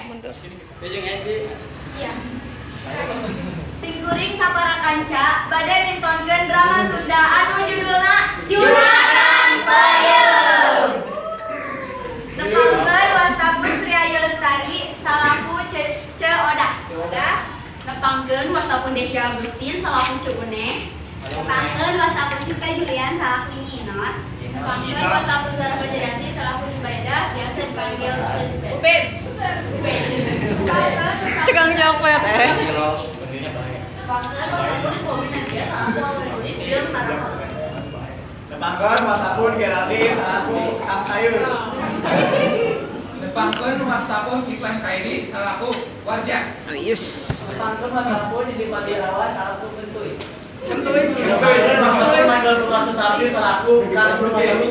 Mundur. Iya. Simkuring sapara kanca bade mintonkeun drama Sunda anu judulna Juragan Peuyeum. Tepangkeun wastapun Sri Ayu Lestari salaku Ce Odah. Tepangkeun wastapun Desya Agustin salaku Ce Une. Tepangkeun wastapun Siska Julian salaku Nyi Inot. Tepangkeun wastapun Zara Fajaryanti salaku Jubaedah, biasa dipanggil Ce Jubed. Upin. Tukang copet eh. Tepangkeun wastapun Geraldine salaku Kang Sayur. Tepangkeun wastapun Kiflan Kaidi salaku Warja. Yes. Tepangkeun wastapun Didi Fadilawan salaku Pentuy. Tepangkeun wastapun Michael Putra Sutardi salaku Kang Uje.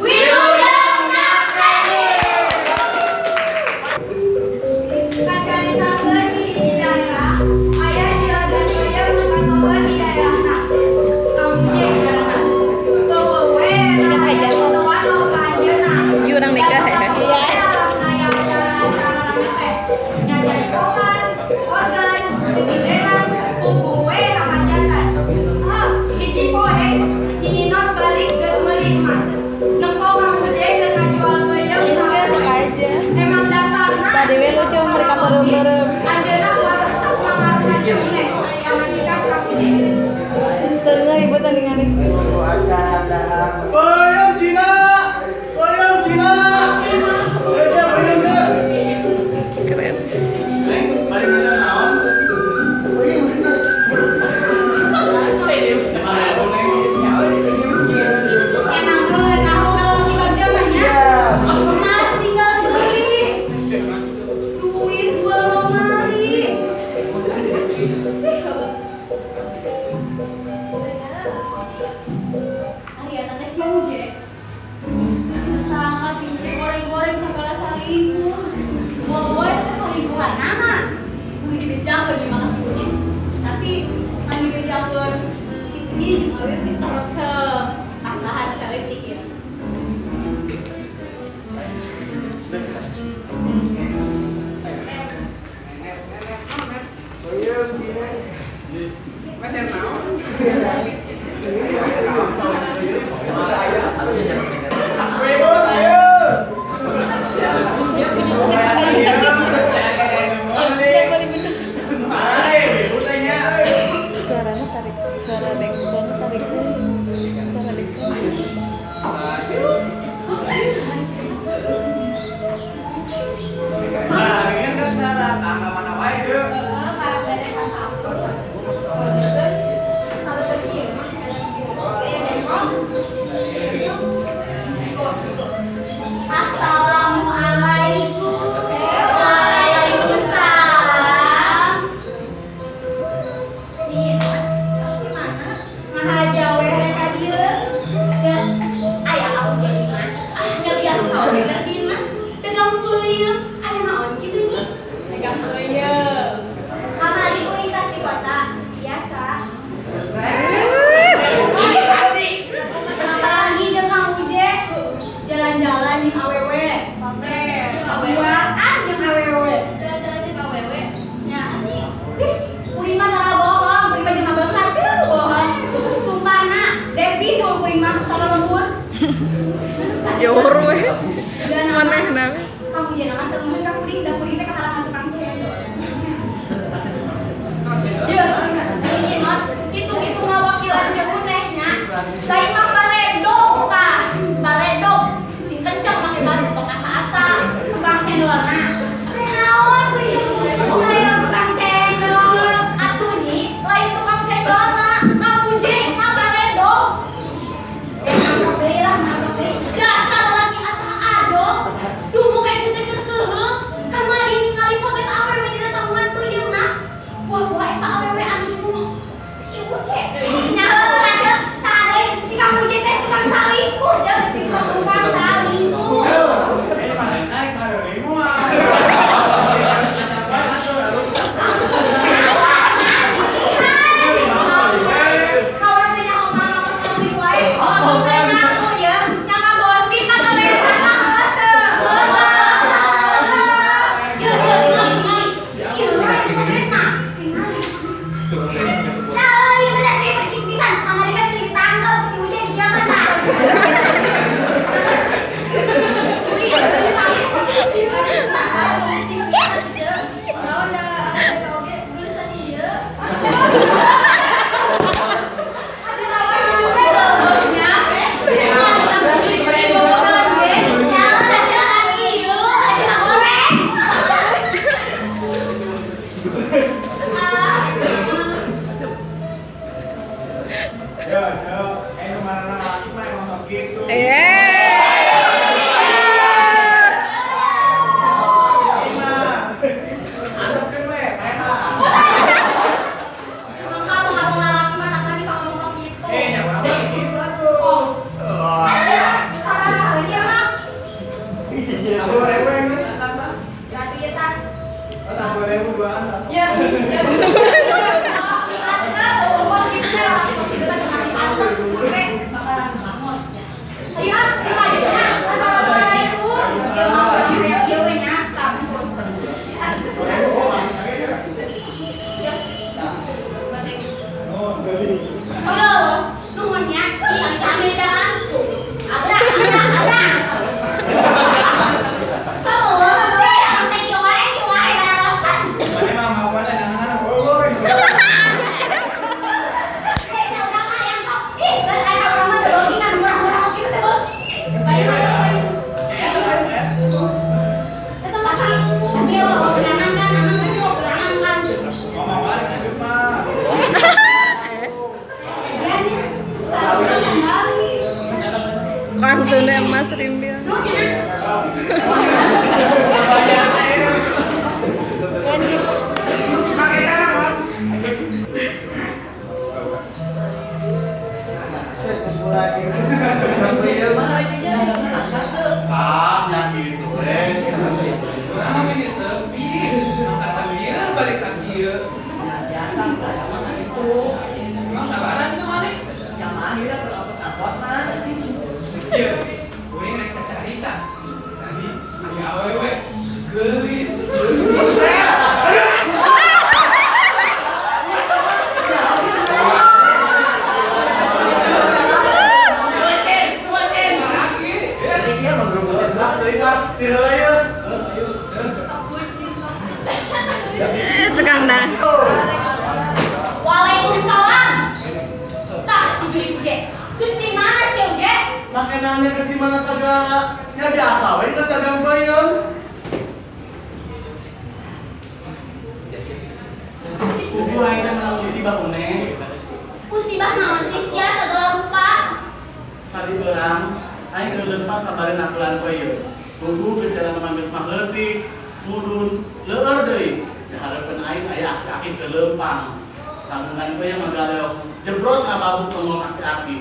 Wilujeng nyakseni. Kacaritakeun di hiji daerah, aya juragan peuyeum nu kasohor di daerahna. Kang Uje ngaranna. Euweuh we aya fotoan lo ka anjeunna. Jurang nikah ya. Iya. Lamun aya acara-acara rame teh. Nya jaipongan, organ, sisindenan, puguh we hahajatan. Hiji poe, Nyi Inot balik geus meuli emas. Nempo Kang Uje keur ngajual peuyeum ka Sok aja. Emang dasarna Tadi we lucu mereka merem-merem. Anjeunna kuat resep mangaruhan Ce Une, pamajikan Kang Uje. Tengah ibu tandingan Peuyeum Cina. Peuyeum Cina. Peuyeum peuyeum Cina. Keren. Neng, balik bisa naon? Emang geunah kalau bagja mah nya. Mas tinggal beli. Duit dua lemari. Ih, loba. Ari eta teh si Uje. Tersangka si Uje goreng-goreng segala salingkuh. Bawa-bawa teh salingkuhanana. Kudu dibejakeun ieu mah ka si Une. Tapi kan dibejakeun si Une jeung awewe resep. Tambahan saeutik ya. Wibu sayur. Suaranya tarik, suara backsound tarik, suara backsound. Nah, ini kan tangga mana wae, Deu. Assalamualaikum. Waalaikumsalam. Nih, pasti mana? Ngahaja we rek ka dieu. Aya aku jadi mah. Ah, nya biasa we keur dinas. Dagang peuyeum. Aya naon kitu Nyi? Dagang peuyeum. Kamari kuring tas di kota. Biasa. Apalagi jeung Kang Uje jalan-jalan jeung awewe. Duaan jeung awewe. Jalan-jalan jeung awewe. Nya Nyi. Ih, kuring mah salah bohong, kuring mah jeung beunghar, pira nu bohong. Sumpahna, Devi suruh kuring mah salah lembut. Jauh we. Dan Manehna. Kang Uje nama teu meun ka kuring, da kuring teh kahalangan tukang cendol. Yeuh, Nyi Not, hitung-hitung ngawakilan Ce Une nya. lain mah baledog tah. Baledog sing kenceng make batu tong asa-asa. Tukang cendolna. Teh naon kuring lain mah tukang cendol. Atuh Nyi, lain tukang cendolna, Kang Uje mah baledog. Eh, nangkep deui lah, nangkep deui. Dasar laki atah adong, dumuk kayak teh keur keuheul, kamari ningali Ya, ya. Kos kitu teh kos kitu teh kemari sampai bakaran bangun. Ayo ah, di nya. Assalamualaikum. Ieu mah ieu we nya kampus. Ya. Bade. Yo, nuhun nya, ieu bisa ambil jalan tuh. Ada, ada, ada. Semua teh kieu wae, kieu wae gararosan. Mana mah mau mana anak-anak boleh. Eh, urang mah yang sok. Ih, dan aya urang mah beukingan murah-murah kos kitu teh beuki. Ayo, ayo, ayo. Eta pasti pasti lo gerangan kan, aman pasti lo gerangan kan. Ngomong balik ke mah. Ya nya. Sarua kan balik. Kantuna emas rimbil. Lu nya. Pakai tangan. Ah, nya kitu we. Urang mah ini sepi. Mangka sakieu balik sakieu. Ya, biasa lah, zaman itu. Emang sabaran itu maneh? Jamaah ieu keur apes angkot mah. Iya, kuring rek cacarita. Tadi aya awewe geulis, geulis. Laki. Iya, mah belum lah deui kah. Tireula ieu. Tukang dah. Waalaikumsalam. Tah si Juri Uje. Geus di mana si Uje? Makanannya ke si mana segala. Nya biasa we geus dagang peuyeum. Kubu aing teh menang musibah une. Musibah naon sih sia segala rupa? Tadi berang, aing keur leumpang sabari nakulan peuyeum. Kubu geus jalan mah geus mah leutik, mudun, leueur deui. Dihareupeun aing aya aki-aki keur leumpang. Tanggungan peuyeum mah galeok jebrot ngababuk tongol aki-aki.